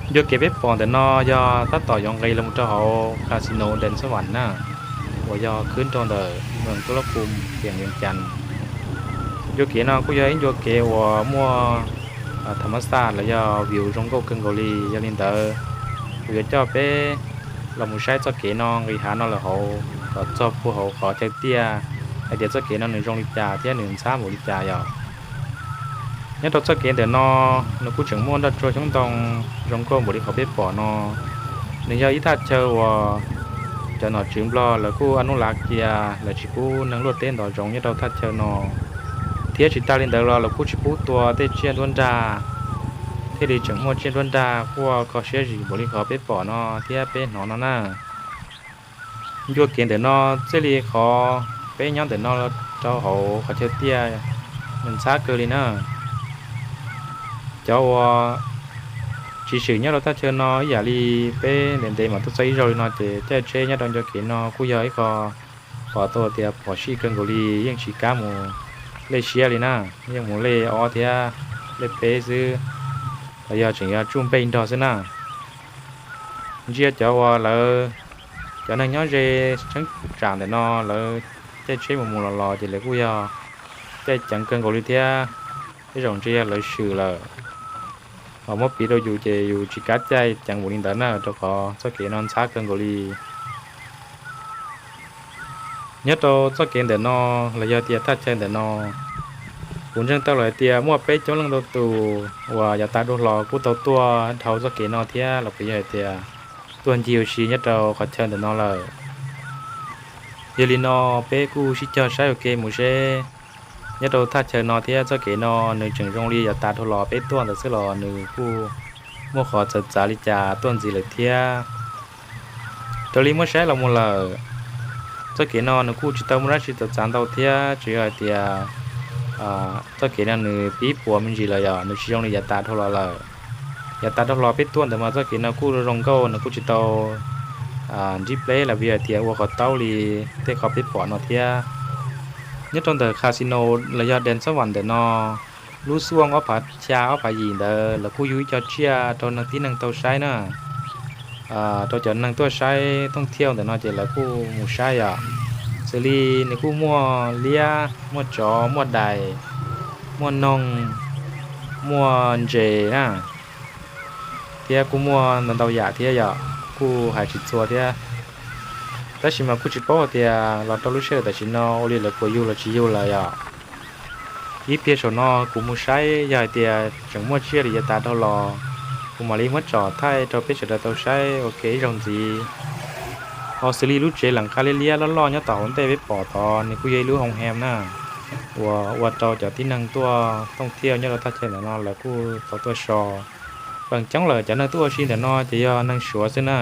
Ncua kev peb pom ntawm no yog tab tom yuav nqis los rau hauv casino Dens Xab Vam na, uas yog khwb nrog ntawm moos Tuj Lab Pum tiam Vias Cas. Ncua kev no kuj yog ib ncua kev uas muaj tham mas xaj los yog view zoo nkauj kawg nkaus li. Yog li ntawd, kuv yuav coj peb los mus saib txoj kev no nqis hav no lawm hauv kom txog puag hauv qhov chaw tiaj hais tias txoj kev no nws zoo li cas thiab nws ntxhab npaum li cas yom. Nyob rau txoj kev ntawm no, nws kuj tseem muaj nroj tsuag xyoob ntoo zoo nkauj npaum li qhov peb pom no. Nws yog ib thaj chaw uas cov nom tswv Nplog lawv kuj ua nub lav cia, lawv tsis pub neeg luaj teb ntov zoov nyob rau thaj chaw no. Thiab tsis tas li ntawd los lawv kuj tsis pub tua tej tsiaj nruab nrag, thiaj li tseem muaj tsiaj nruab nrag quaj kho siab zim npaum li qhov peb pom no thiab peb hnov no na. Ncua kev ntawm no txij li qhov peb nyob ntawm no rau hauv qhov chaw tiaj, nws ntxhab kawg li na. Cov uas tsis swm nyob rau thaj chaw no ib yam li peb ntev ntev mas tuaj txog ib zaug li no ces caij tsheb nyob rau ncua kev no kuj yog ib qho pom tau tias phom sij kawg nkaus li, yeej tsis kam mus lej siab li na, yeej mus lej ob thiab lej peb xwb, los yog tseem yuav tsuj npej nrog xwb na. Ntsia cov uas lawv, cov neeg nyob ze tseeb tsam ntawm no lawv caij tsheb mus mus los los ces lawv kuj yog caij ceev kawg nkaus li thiab. Tej zaum ntsia yog lawv swm lawm, ho muab piv rau yus ces yus tsis kav caij ceev npaum li ntawd na, rau qhov txoj kev no ntxhab kawg nkaus li. Nyob rau txoj kev ntawm no los yog tias thaj chaw ntawm no, kuv ntseeg tau lawm hais tias muaj peb coob leej ntau tus uas yav tas dhau los kuj tau tuaj dhau txoj kev no thiab los puas yog hais tias tuaj ncig ua si nyob rau qhov chaw ntawm no lawm. Yog li no, peb kuj sib cog saib ua ke mus seb nyob rau thaj chaw no thiab txoj kev no nws tseem zoo li yav tas dhau los peb tuaj ntawd xwb los nws kuj muaj qhov txawv txav li cas tuaj ntxiv lawm thiab. Raws li muab saib los mus lawm, txoj kev no nws kuj tsis tau muaj dab tsi txawv txav ntau thiab, tsuas yog hais tias txoj kev no nws pib puas me ntsis lawm yom, nws tsis zoo li yav tas dhau los lawm. Yav tas dhau los peb tuaj ntawd mas txoj kev no kuj zoo nkauj, nws kuj tsis tau nrib pleb los puas yog hais tias ua qhov taub li tej qhov peb pom no thiab. Nyob rau ntawm casino los yog Dens Xab Vam ntawm no, lub xuaj ob phav xya ob phav yim ntawd lawv kuj yug ib co tsiaj rau neeg tib neeg tau saib na. Rau cov neeg tuaj saib tooj thiauj ntawm no ces lawv kuj mus saib yom. Xws li nws kuj muaj liab, muaj tsov, muaj dais, muaj noog, muaj ntses na, thiab kuj muaj ntau ntau yam thiab yom, kuj hais tsis txhua thiab. Tab sis mas kuj tsis paub hais tias los rau lub sij hawm tam sim no ua li lawv puas yug los tsis yug lawm yom. Ib pliag saum no kuv mus saib yog hais tias tseem muaj tsiaj li yav tas dhau los, kuv mam li muab tsom thaij rau peb sawv daws tau saib ua ke ib zaug ntxiv. Ho xws li lub tsev lam qab liab liab loj loj nyob tom hauv ntej peb pom tod, nws kuj yog ib lub hoo hem na, uas ua rau cov tib neeg tuaj tooj thiauj nyob rau thaj chaw ntawm no lawv kuj tau tuaj so. Feem coob lawm cov neeg tuaj ua si ntawm no ces yog neeg Suav xwb na.